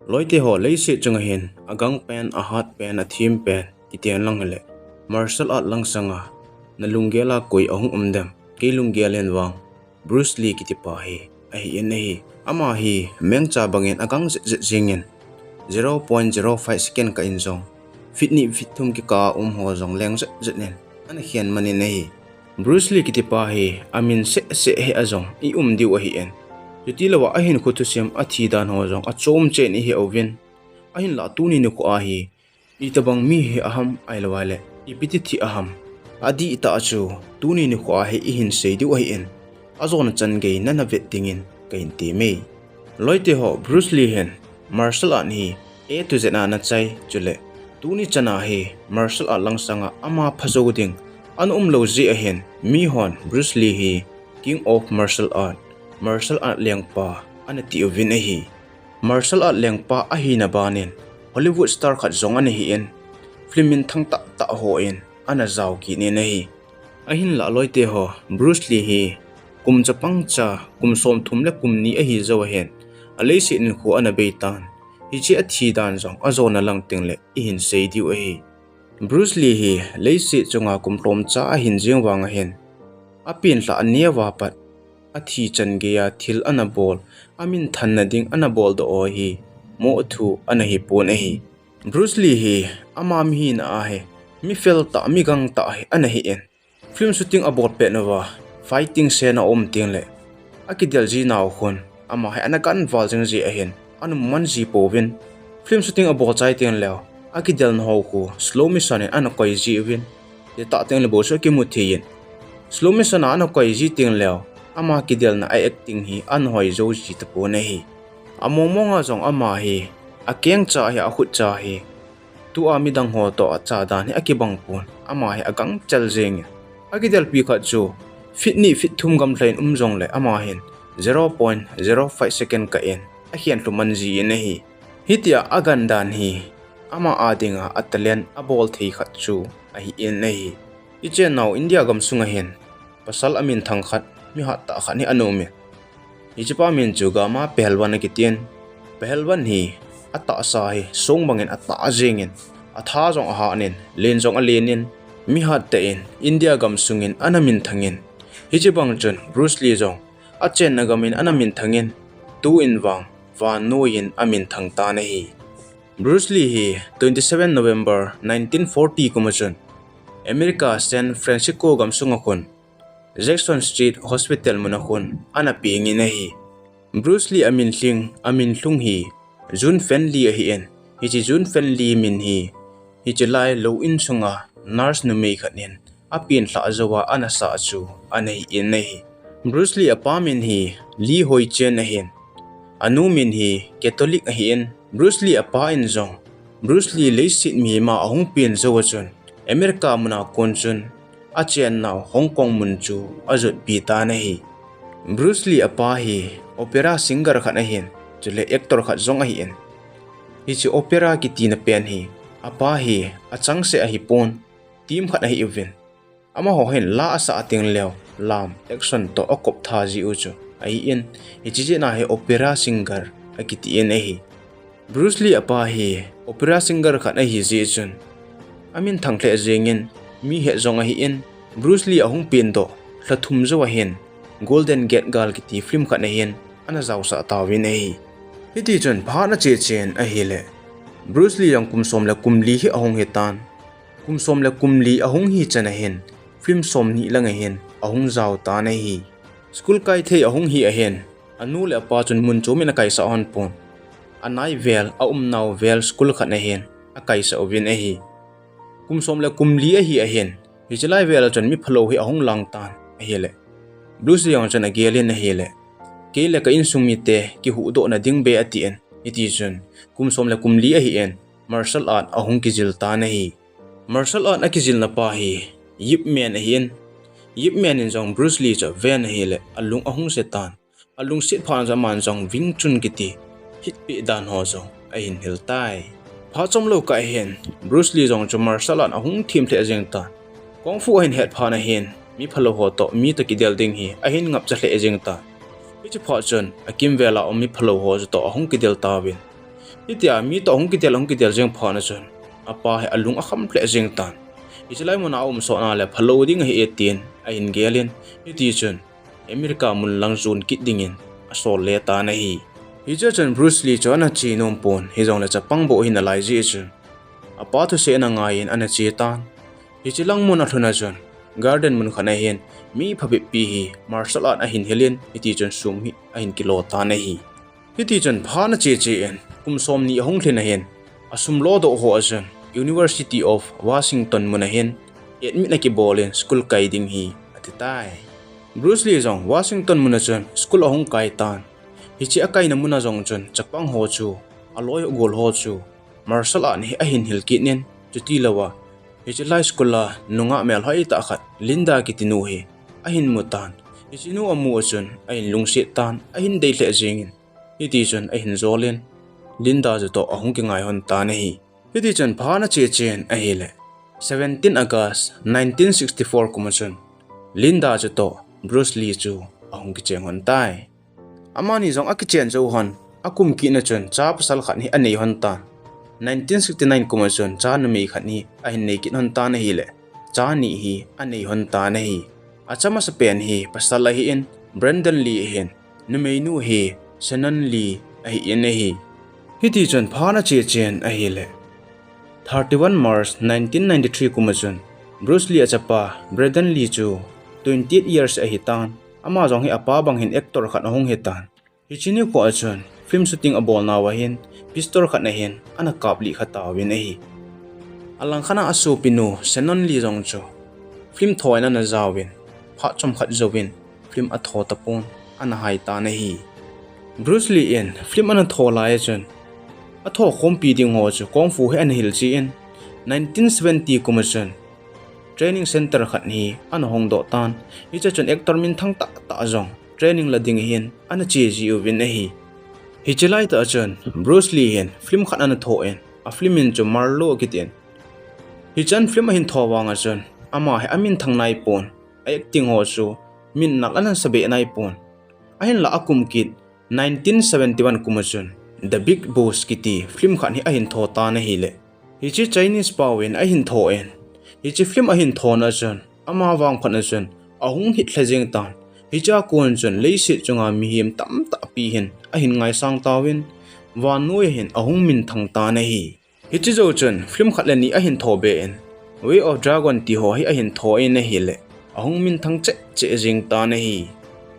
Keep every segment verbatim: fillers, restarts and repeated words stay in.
Loite ho, leiset chunga hin agang pen, ahat pen, athem pen kiti lang hile, martial art langsanga nalunggel a koi ahung um dem? Kei lunggel in vang Bruce Lee kitipa hi ahi in ahi. Ama hi mengcha bangin agang jet jet jingin, zero point zero five second kah in jong feet ni feet thum kikah a um ho jong leng jet jet in ana khen man in ahi. Bruce Lee kitipa hi amin seh seh hi a jong i um diu ahi in. Chuti louva ahinkho thusim, athi dan ho jong achom chen ihi uvin. Ahinlah tuni nikho a hi itobang mi hi aham, ahilou le ipi ti thi aham, adih tah chu tuni nikho a hi ihin sei diu ahi in. Ajona chan gei nana vet dingin kahin temme. Loite ho, Bruce Lee hin martial art hi A to Z a ana chai, chule tuni chan a hi martial art langsanga ama phajou ding ana um lou jeh ahin, mihon Bruce Lee hi King of Martial Art, martial art lengpa, ana ti uvin ahi. Martial art lengpa ahina banin Hollywood star khat jong ana hi in, film minthang tah tah hon ana jao kit in ahi. Ahinlah loite ho, Bruce Lee hi kum chapang cha, kum somthum le kum ni ahi jou ahin, aleiset hinkho ana bei tan. Hiche athi dan jong ajona lang tengle ihin sei diu ahi. Bruce Lee hi leiset chunga kum lhomcha ahin jing vang ahin, apenlhah aneo a pat athi chan geiya thil ana bol, amin thanna ding ana bol doh ho hi moh thu ana hi pon ahi. Bruce Lee hi ama mihina a hi mi fel tah, mi gang tah hi ana hi in. Film shooting abol pet uva, fighting scene a um tengle akidel ji nau khun, ama hi ana ganval jing ji ahin, ana um man ji pouvin. Film shooting abol chai tengleu, akidelna ho khu slow motion in ana koi ji uvin. Hitah tengle bou chu akimu thei in. Slow motion a ana koi ji tengleu, ama kidelna, a acting hi ana hoi jou ji tapon ahi. Among mong a jong ama hi, akengcha hi, akhutcha hi, tua midang ho toh acha dan hi akibang pon, ama hi agang chel jingin. Akidelpi khat chu feet ni feet thum gamlha in um jongle ama hin zero point zero five second kah in akhen lhu man ji in ahi. Hitia agan dan hi ama a dinga a talent abol thei khat chu ahi in ahi. Ichennau India gamsunga hin pasal aminthang khat, mihat tah khat hi ana um in. Hichepa min chu Gama Pahalwan akitin. Pahalwan hi atahsa hi song bangin atah jingin, atha jong ahanin, len jong alenin, mihat tah in India gamsungin ana minthangin. Hiche bang chun Bruce Lee jong achenna gamin ana minthangin, tuin vang vannoiyin aminthang tan ahi. Bruce Lee hi twenty seven November nineteen forty kum a chun America San Francisco gamsunga khun Jackson Street Hospital muna khun ana pengin ahi. Bruce Lee aminlhing, aminlhung hi Jun Fan Lee ahin, hiche Jun Fan Lee min hi hichelai lou in sunga nurse numei khat in apenlhah jouva ana sah chu ana hi in ahi. Bruce Lee apa min hi Lee Hoi Chen ahin, anu min hi Catholic ahin, Bruce Lee apa in jong Bruce Lee leiset mihema ahung pen jou a chun America muna kon chun achennau Hong Kong mun chu ajotpi tan ahi. Bruce Lee apa hi opera singer khat ahin, chule actor khat jong ahin. Hiche opera kitina pen hi apa hi achangseh ahipon, team khat ahiuvin. Amaho hin la asah tengleu lam action toh akop tha jiu chu ahin, hiche jeh a hi opera singer akitin ahi. Bruce Lee apa hi opera singer khat ahi jeh chun aminthang lheh jengin, mi het jong ahin, Bruce Lee ahung pendoh lha thum jou ahin Golden Gate Girl kiti film khat ahin ana jaosah tauvin ahi. Hitichun phat ache chen ahile, Bruce Lee jong kum som le kum li hi ahung hitan. Kum som le kum li ahung hi chan ahin film somni lang ahin ahung jao tan ahi. School kai thei ahung hi ahin, anu le apa chun mun chomin akaisah hon pon. Anai vel, aumnau vel school khat ahin akaisah uvin ahi. Kum som le kum li ahi ahin, hichelai vel a chun mi phalou hi ahung lang tan ahile, Bruce Lee jong chun agelin ahile, kei le ka insung mite kihuhdohna ding be atin, hitichun kum som le kum li ahin martial art ahung kijil tan ahi. Martial art akijilna pa hi Ip Man ahin, Ip Man in jong Bruce Lee chu aven ahile alung ahung se tan. Alungset phat in jong aman jong Wing Chun kiti hitpeh dan ho jong ahin hil tai. Phat chomlou kah hin Bruce Lee jong chu martial art ahung them lheh jeng tan. Kung fu ahin het phat in ahin mi phalou ho toh, mi toh kidel ding hi ahin ngapcha lheh jeng tan. Hiche phat chun akimvel a um mi phalou ho chu toh ahung kidel tauvin. Hitia mi toh ahung kidel, ahung kidel jeng phat na chun, apa hi alung akham lheh jeng tan. Hiche lai mun a aum sot na le phalou ding ahi e tin ahin gel in, hiti chun America mun lang jon kit dingin asol le tan ahi. Hiche chun Bruce Lee chu ana che nom pon, hijongle chapang bou ahi nalai jeh chun, apa thusei ana ngai in ana che tan. Hiche lang mun alhun a chun, garden mun khat ahin, mi phabep pi hi martial art ahin hil in, hiti chun sum hi ahin kilo tan ahi. Hiti chun phat ana che che in, kum somni ahung lhin ahin, asum lo doh ho a chun, University of Washington mun ahin admit akibol in school kai ding hi ati tai. Bruce Lee jong Washington mun a chun school ahung kai tan. Hiche akaina mun a jong chun chapang ho chu, aloi agol ho chu, martial art hi ahin hil kit in, chuti lou a, hiche lai school a nungah melhoi tah khat, Linda kiti nu hi ahin mu tan. Hiche nu amu a chun ahin lungset tan, ahin dei lheh jeng in, hiti chun ahin jol in, Linda chu toh ahung kingai hon tan ahi. Hiti chun phat ana che che in ahile, seventeen August nineteen sixty-four kum a chun, Linda chu toh Bruce Lee chu ahung kicheng hon tai. Amani jong akichen jou hon, akum kit na chun cha pasal khat hi anei hon tan. Nineteen sixty-nine kum a chun cha numei khat hi ahin nei kit hon tan ahile, cha ni hi anei hon tan ahi. Acha masapen hi pasal ahin, Brandon Lee ahin, numeinu hi Shannon Lee ahin ahi. Hiti chun phat ana che che in ahile, thirty-one March nineteen ninety-three kum a chun, Bruce Lee achapa Brandon Lee chu twenty-eight years ahi tan. Ama jong hi apa bang hin actor khat ahung hi tan. Hiche nikho a chun film shooting abol nauva hin pistol khat ahin ana kap lih kha tauvin ahi. Alang khat a asopinu Shannon Lee jong chu film tho in ana jaovin, phat chomkhat jouvin film atho tapon, ana hai tan ahi. Bruce Lee in film ana tho lai a chun, atho khompi ding ho chu kung fu hi ana hil che in, nineteen seventy kum a chun training center khat hi ana hong doh tan. Hiche chun actor minthang tah tah jong training la ding hin ana che ji uvin ahi. Hiche lai tah a chun Bruce Lee hin film khat ana tho in, a film min chu Marlowe akiti in. Hichan film ahin tho vang a chun, ama hi aminthang nai pon, a acting ho chu min nal ana sa be nai pon. Ahinla akum kit nineteen seventy-one kum a chun The Big Boss kiti film khat hi ahin tho tan ahile, hiche Chinese pau in ahin tho in, hiche film ahin tho na chun, ama vangphat na chun ahung hit lha jeng tan. Hiche a kon chun leiset chunga mihem tamtah pi hin ahin ngaisang tauvin, vannoi a hin ahung minthang tan ahi. Hiche jou chun film khat le ni ahin tho be in, Way of Dragon ti ho hi ahin tho in ahile, ahung minthang cheh cheh jeng tan ahi.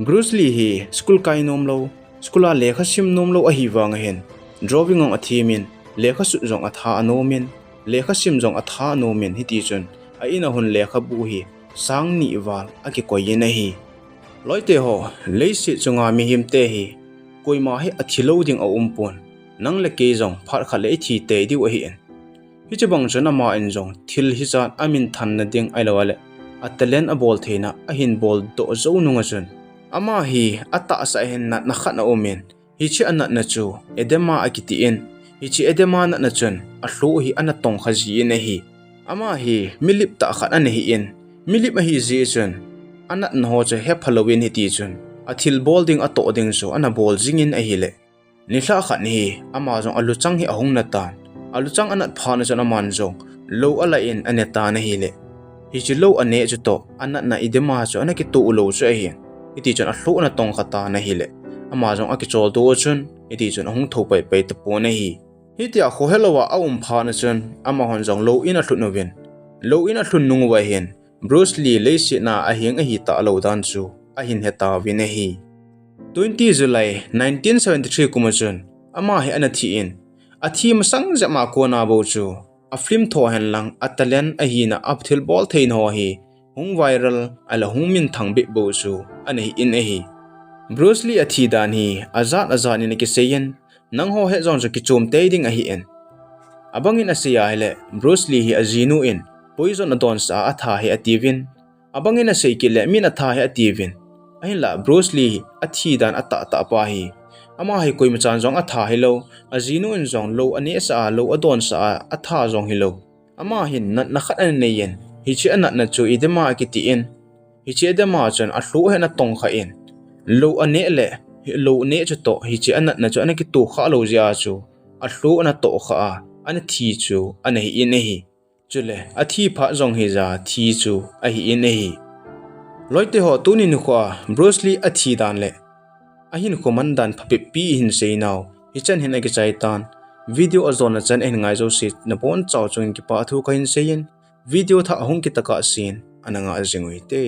Bruce Lee hi school kai nom lou, school a lekha sim nom lou ahi vang a hin, drawing jong athem in, lekha sut jong atha anom in, lekha sim jong atha anom in, hiti chun a in a hun lekhabu hi sang ni val akikoi in ahi. Loite ho, leiset chunga mihem te hi koima hi athi lou ding aum pon, nang le kei jong phat khat le ithi tei diu ahi in. Hiche bang chun ama in jong thil hichan aminthan na ding ahilou le a talent abol theina ahin bol doh jou nung a chun, ama hi atahsa a hin natna khat aum in, hiche anatna chu edema akiti in, hiche edema natna chun alhoh hi ana tong kha ji in ahi. Ama hi milip tah khat ana hi in, milip ahi jeh chun anatna ho chu hepha lou in, hiti chun athil bol ding atoh ding chu ana bol jing in ahile, nilhah khat hi ama jong aluchang hi ahung na tan. Aluchang anat phat na chun aman jong lou ala in ane tan ahile, hiche lou ane chu toh anatna edema chu ana kitoh lou chu ahin, hiti chun alhoh ana tong kha tan ahile, ama jong akichol doh chun, hiti chun ahung thou pai pai tapon ahi. Hitia khohelou a aum phat na chun, amahon jong lou in alhun uvin, lou in alhun nung uva hin Bruce Lee leiset a ahing ahi talou dan chu ahin he tauvin ahi. Twenty July nineteen seventy-three kum a chun ama hi ana thi in, athi masang jep a kona bou chu a film tho hen lang, a talent ahina, athil bol theina ho hi hung viral ahilou le hung minthang bep bou chu ana hi in ahi. Bruce Lee athi dan hi ajat ajat in akisei in, nangho het jong chu kichom tei ding ahi in. Abang in asei ahile, Bruce Lee hi ajinu in poison adonsah a atha hi atiuvin, abang in asei kit le min atha hi atiuvin. Ahinla Bruce Lee hi athi dan atahtah pa hi, ama hi koima chan jong atha hilou, ajinu in jong lou anehsah a, lou adonsah a atha jong hilou. Ama hin natna khat ana nei in, hiche anatna chu edema akiti in, hiche edema chun alhoh hi ana tong kha in, lou aneh le lou neh chu toh hiche anatna chu ana kitoh kha lou jeh a chu alhu ana tohkhah a, ana thi chu ana hi in ahi. Chule athi phat jong hija thi chu ahi in ahi. Loite ho, tuni nikho a Bruce Lee athi dan le ahinkho man dan phabep pi ihin seinau hichan hin akichai tan. Video ajona chan ahin ngai jouse nabonchauva chungin kipathu kahin seiyin, video thah hung kit tokah sen ana ngah jing uhite.